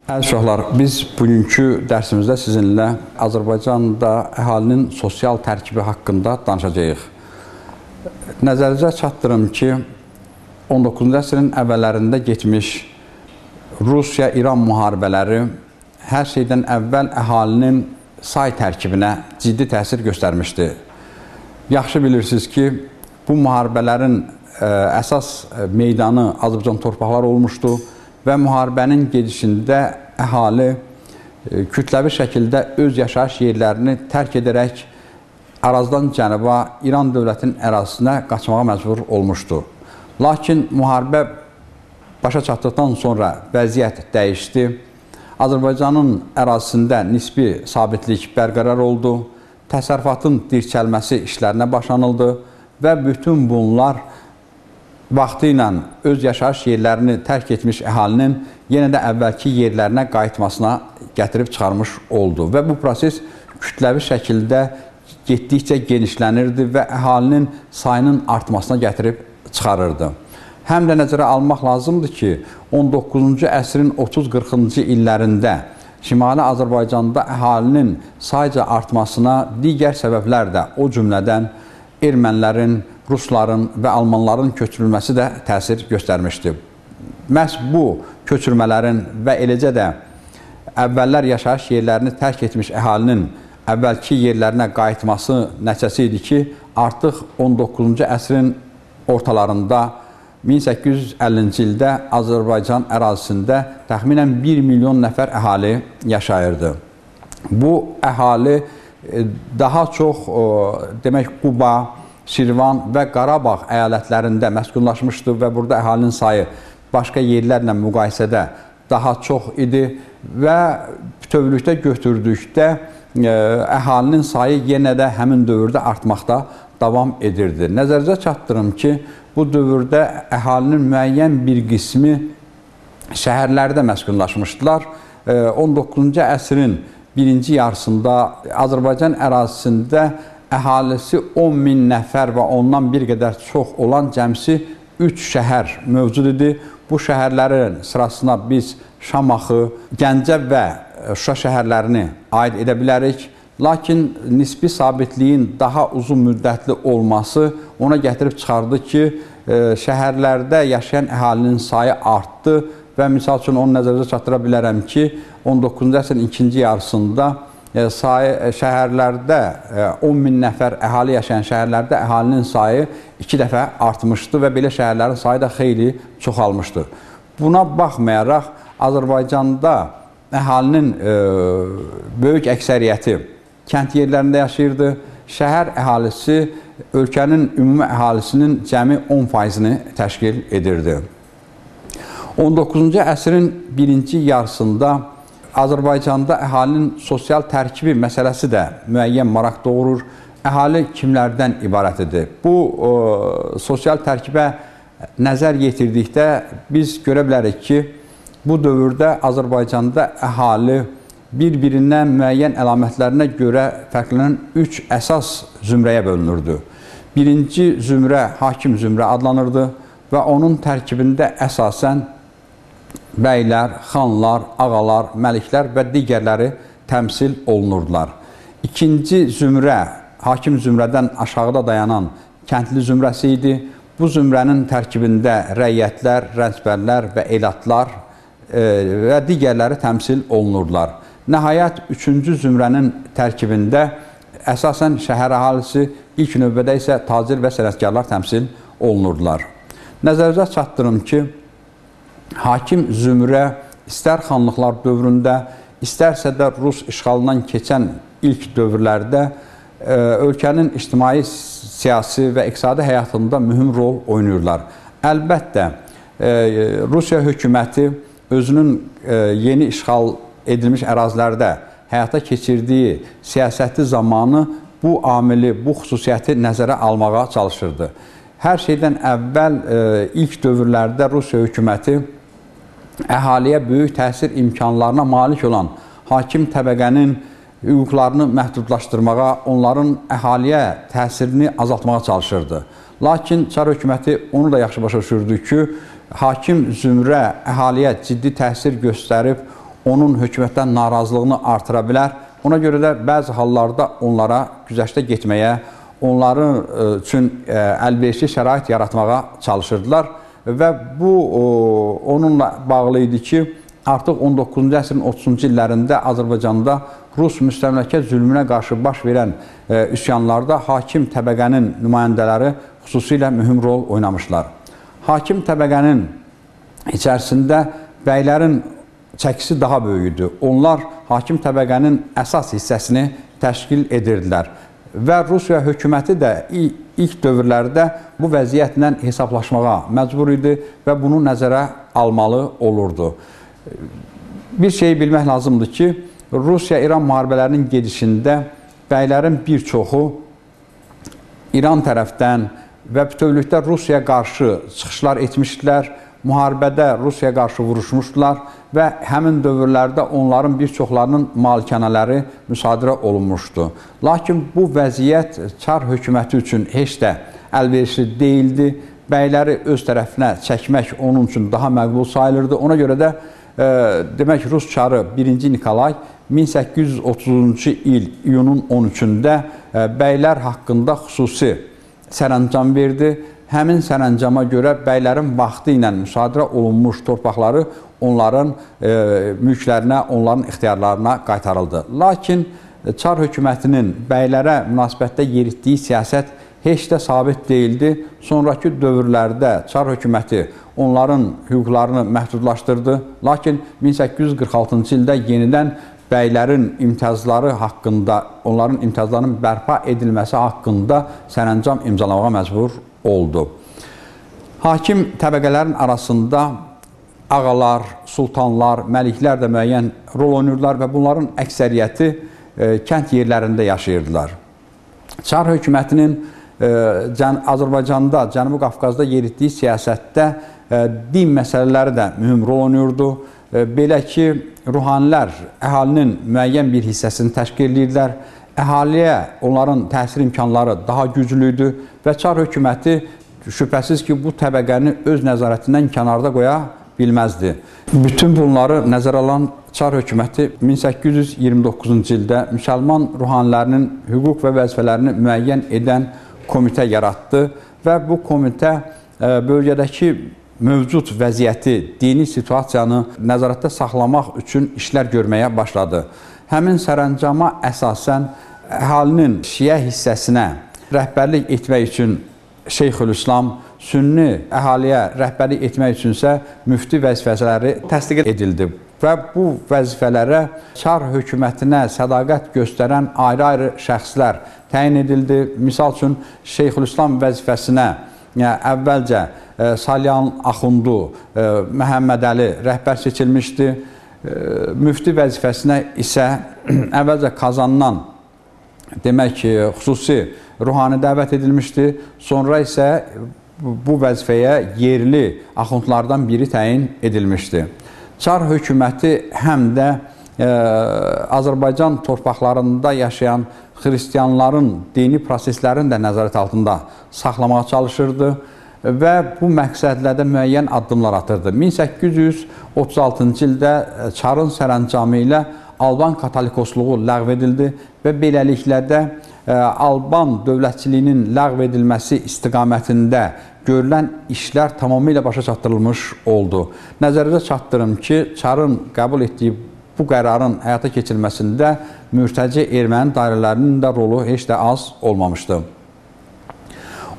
Əziz uşaqlar, biz bugünkü dərsimizdə sizinlə Azərbaycanda əhalinin sosial tərkibi haqqında danışacağıq. Nəzərinizə çatdırım ki, 19-cu əsrin əvvəllərində getmiş Rusiya-İran müharibələri hər şeydən əvvəl əhalinin say tərkibinə ciddi təsir göstərmişdi. Yaxşı bilirsiniz ki, bu müharibələrin əsas meydanı Azərbaycan torpaqları olmuşdu və müharibənin gedişində əhali kütləvi şəkildə öz yaşayış yerlərini tərk edərək Arazdan cənuba, İran dövlətinin ərazisinə qaçmağa məcbur olmuşdu. Lakin müharibə başa çatdıqdan sonra vəziyyət dəyişdi. Azərbaycanın ərazisində nisbi sabitlik bərqərar oldu, təsərrüfatın dirçəlməsi işlərinə başlanıldı və bütün bunlar vaxtı ilə öz yaşayış yerlərini tərk etmiş əhalinin yenə də əvvəlki yerlərinə qayıtmasına gətirib çıxarmış oldu. Və bu proses kütləvi şəkildə getdikcə genişlənirdi və əhalinin sayının artmasına gətirib çıxarırdı. Həm də nəzərə almaq lazımdır ki, 19-cu əsrin 30-40-cı illərində Şimali Azərbaycanda əhalinin sayca artmasına digər səbəblər də, o cümlədən ermənilərin, rusların və almanların köçürülməsi də təsir göstərmişdi. Məhz bu köçürmələrin və eləcə də əvvəllər yaşayış yerlərini tərk etmiş əhalinin əvvəlki yerlərinə qayıtması nəticəsi idi ki, artıq 19-cu əsrin ortalarında 1850-ci ildə Azərbaycan ərazisində təxminən 1 milyon nəfər əhali yaşayırdı. Bu əhali daha çox demək Quba, Şirvan və Qarabağ əyalətlərində məskunlaşmışdı və burada əhalinin sayı başqa yerlərlə müqayisədə daha çox idi və bütövlükdə götürdükdə əhalinin sayı yenə də həmin dövrdə artmaqda davam edirdi. Nəzərinizə çatdırım ki, bu dövrdə əhalinin müəyyən bir qismi şəhərlərdə məskunlaşmışdılar. 19-cu əsrin birinci yarısında Azərbaycan ərazisində əhalisi 10 min nəfər və ondan bir qədər çox olan cəmsi 3 şəhər mövcud idi. Bu şəhərlərin sırasına biz Şamaxı, Gəncə və Şuşa şəhərlərini aid edə bilərik. Lakin nisbi sabitliyin daha uzun müddətli olması ona gətirib çıxardı ki, şəhərlərdə yaşayan əhalinin sayı artdı və misal üçün onu nəzərinizə çatdıra bilərəm ki, 19-cu əsrin ikinci yarısında şəhərlərdə 10 min nəfər əhali yaşayan şəhərlərdə əhalinin sayı 2 dəfə artmışdı və belə şəhərlərin sayı da xeyli çoxalmışdı. Buna baxmayaraq Azərbaycanda əhalinin böyük əksəriyyəti kənd yerlərində yaşayırdı. Şəhər əhalisi ölkənin ümumi əhalisinin cəmi 10%-ni təşkil edirdi. 19-cu əsrin birinci yarısında Azərbaycanda əhalinin sosial tərkibi məsələsi də müəyyən maraq doğurur. Əhali kimlərdən ibarət idi? Bu sosial tərkibə nəzər yetirdikdə biz görə bilərik ki, bu dövrdə Azərbaycanda əhali bir-birindən müəyyən əlamətlərinə görə fərqlənən 3 əsas zümrəyə bölünürdü. Birinci zümrə hakim zümrə adlanırdı və onun tərkibində əsasən bəylər, xanlar, ağalar, məliklər və digərləri təmsil olunurdular. İkinci zümrə, hakim zümrədən aşağıda dayanan kəndli zümrəsi idi. Bu zümrənin tərkibində rəiyyətlər, rəncbərlər və elatlar və digərləri təmsil olunurdular. Nəhayət, üçüncü zümrənin tərkibində əsasən şəhər əhalisi, ilk növbədə isə tacir və sənətkarlar təmsil olunurdular. Nəzərinizə çatdırım ki, hakim zümrə istər xanlıqlar dövründə, istərsə də Rus işğalından keçən ilk dövrlərdə ölkənin ictimai, siyasi və iqtisadi həyatında mühüm rol oynayırlar. Əlbəttə, Rusiya hökuməti özünün yeni işğal edilmiş ərazilərdə həyata keçirdiyi siyasəti zamanı bu amili, bu xüsusiyyəti nəzərə almağa çalışırdı. Hər şeydən əvvəl ilk dövrlərdə Rusiya hökuməti əhaliyə böyük təsir imkanlarına malik olan hakim təbəqənin hüquqlarını məhdudlaşdırmağa, onların əhaliyə təsirini azaltmağa çalışırdı. Lakin Çar hökuməti onu da yaxşı başa düşürdü ki, hakim zümrə əhaliyə ciddi təsir göstərib, onun hökumətdən narazılığını artıra bilər. Ona görə də bəzi hallarda onlara güzəştə getməyə, onların üçün əlverişli şərait yaratmağa çalışırdılar və bu onunla bağlı idi ki, artıq 19-cu əsrin 30-cu illərində Azərbaycanda Rus müstəmləkə zülmünə qarşı baş verən üsyanlarda hakim təbəqənin nümayəndələri xüsusilə mühüm rol oynamışlar. Hakim təbəqənin içərisində bəylərin çəkisi daha böyük idi. Onlar hakim təbəqənin əsas hissəsini təşkil edirdilər. Və Rusiya hökuməti də ilk dövrlərdə bu vəziyyətlə hesablaşmağa məcbur idi və bunu nəzərə almalı olurdu. Bir şeyi bilmək lazımdır ki, Rusiya-İran müharibələrinin gedişində bəylərin bir çoxu İran tərəfdən və bütövlükdə Rusiyaya qarşı çıxışlar etmişdilər, müharibədə Rusiyaya qarşı vuruşmuşdular və həmin dövrlərdə onların bir çoxlarının malikanələri müsadirə olunmuşdu. Lakin bu vəziyyət Çar hökuməti üçün heç də əlverişli deyildi. Bəyləri öz tərəfinə çəkmək onun üçün daha məqbul sayılırdı. Ona görə də demək, Rus çarı 1-ci Nikolay 1830-cu il iyunun 13-də bəylər haqqında xüsusi sərəncam verdi. Həmin sərəncama görə bəylərin vaxtı ilə müsadirə olunmuş torpaqları onların mülklərinə, onların ixtiyarlarına qaytarıldı. Lakin Çar hökumətinin bəylərə münasibətdə yeritdiyi siyasət heç də sabit deyildi. Sonrakı dövrlərdə Çar hökuməti onların hüquqlarını məhdudlaşdırdı. Lakin 1846-cı ildə yenidən bəylərin imtiyazları haqqında, onların imtiyazlarının bərpa edilməsi haqqında sərəncam imzalamağa məcbur oldu. Hakim təbəqələrin arasında ağalar, sultanlar, məliklər də müəyyən rol oynayırdılar və bunların əksəriyyəti kənd yerlərində yaşayırdılar. Çar hökumətinin Azərbaycanda, Cənubi Qafqazda yeritdiyi siyasətdə din məsələləri də mühüm rol oynayırdı. Belə ki, ruhanilər əhalinin müəyyən bir hissəsini təşkil edirdilər. Əhaliyə onların təsir imkanları daha güclü idi və Çar hökuməti şübhəsiz ki, bu təbəqəni öz nəzarətindən kənarda qoya bilməzdi. Bütün bunları nəzərə alan Çar hökuməti 1829-cu ildə müsəlman ruhanilərinin hüquq və vəzifələrini müəyyən edən komitə yaratdı və bu komitə bölgədəki mövcud vəziyyəti, dini situasiyanı nəzarətdə saxlamaq üçün işlər görməyə başladı. Həmin sərəncama əsasən əhalinin şiə hissəsinə rəhbərlik etmək üçün Şeyxülislam, sünni əhaliyə rəhbərlik etmək üçünsə müfti vəzifələri təsdiq edildi və bu vəzifələrə Çar hökumətinə sədaqət göstərən ayrı-ayrı şəxslər təyin edildi. Misal üçün, Şeyxülislam vəzifəsinə əvvəlcə Salyan Axundu Məhəmmədəli rəhbər seçilmişdi. Müfti vəzifəsinə isə əvvəlcə Kazandan demək ki, xüsusi ruhani dəvət edilmişdi. Sonra isə bu vəzifəyə yerli axundlardan biri təyin edilmişdi. Çar hökuməti həm də Azərbaycan torpaqlarında yaşayan xristianların dini proseslərini də nəzarət altında saxlamağa çalışırdı və bu məqsədlə də müəyyən addımlar atırdı. 1836-cı ildə Çarın sərəncamı ilə Alban katolikosluğu ləğv edildi və beləliklə də Alban dövlətçiliyinin ləğv edilməsi istiqamətində görülən işlər tamamilə başa çatdırılmış oldu. Nəzərinizə çatdırım ki, Çarın qəbul etdiyi bu qərarın həyata keçirilməsində mürtəci erməni dairələrinin də rolu heç də az olmamışdı.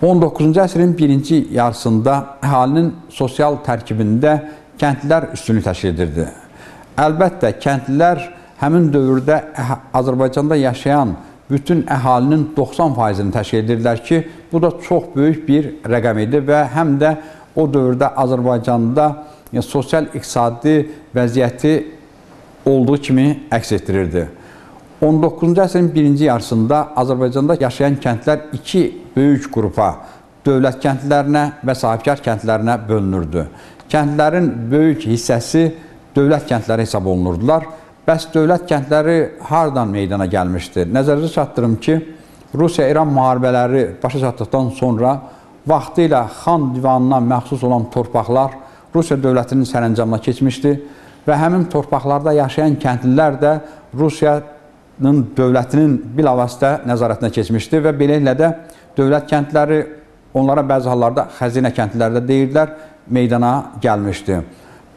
19-cu əsrin birinci yarısında əhalinin sosial tərkibində kəndlilər üstünlük təşkil edirdi. Əlbəttə, kəndlilər həmin dövrdə Azərbaycanda yaşayan bütün əhalinin 90%-ni təşkil edirdilər ki, bu da çox böyük bir rəqəm idi və həm də o dövrdə Azərbaycanda sosial-iqtisadi vəziyyəti olduğu kimi əks etdirirdi. 19-cu əsrin birinci yarısında Azərbaycanda yaşayan kəndlər iki böyük qrupa, dövlət kəndlərinə və sahibkar kəndlərinə bölünürdü. Kəndlərin böyük hissəsi dövlət kəndləri hesab olunurdular. Bəs dövlət kəndləri hardan meydana gəlmişdi? Nəzərinizə çatdırım ki, Rusiya-İran müharibələri başa çatdıqdan sonra vaxtilə xan divanına məxsus olan torpaqlar Rusiya dövlətinin sərəncamına keçmişdi Və həmin torpaqlarda yaşayan kəndlilər də Rusiyanın dövlətinin bilavasitə nəzarətinə keçmişdi və beləliklə də dövlət kəndləri, onlara bəzi hallarda xəzinə kəndliləri də deyirdilər, meydana gəlmişdi.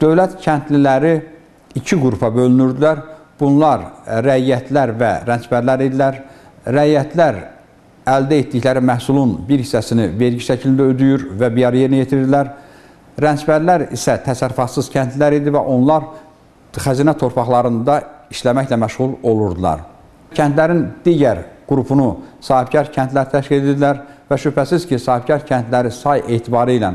Dövlət kəndliləri iki qrupa bölünürdülər. Bunlar rəiyyətlər və rəncbərlər idilər. Rəiyyətlər əldə etdikləri məhsulun bir hissəsini vergi şəklində ödəyir və biyar yerinə yetirirdilər. Rəncbərlər isə təsərrüfatsız kəndlilər idi və onlar xəzinə torpaqlarında işləməklə məşğul olurdular. Kəndlərin digər qrupunu sahibkar kəndlər təşkil edirdilər və şübhəsiz ki, sahibkar kəndləri say etibarı ilə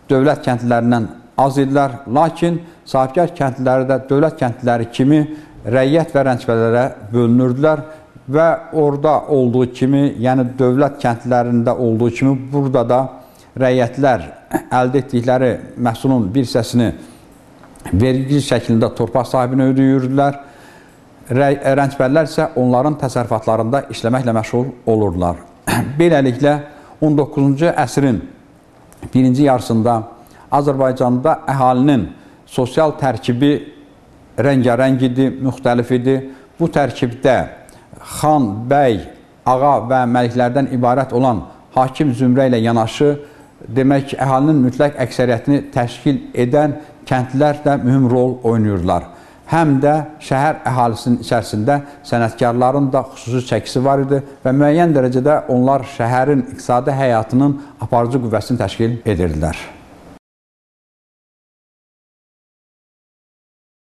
dövlət kəndlilərindən az idilər. Lakin sahibkar kəndliləri də dövlət kəndliləri kimi rəiyyət və rəncbərlərə bölünürdülər və orada olduğu kimi, yəni dövlət kəndlərində olduğu kimi burada da rəiyyətlər əldə etdikləri məhsulun bir hissəsini vergi şəklində torpaq sahibinə ödəyirdilər. Rəncbərlər isə onların təsərrüfatlarında işləməklə məşğul olurdular. Beləliklə, 19-cu əsrin birinci yarısında Azərbaycanda əhalinin sosial tərkibi rəngarəng idi, müxtəlif idi. Bu tərkibdə xan, bəy, ağa və məliklərdən ibarət olan hakim zümrə ilə yanaşı, demək ki, əhalinin mütləq əksəriyyətini təşkil edən kəndlilər də mühüm rol oynayırdılar. Həm də şəhər əhalisinin içərisində sənətkarların da xüsusi çəkisi var idi və müəyyən dərəcədə onlar şəhərin iqtisadi həyatının aparıcı qüvvəsini təşkil edirdilər.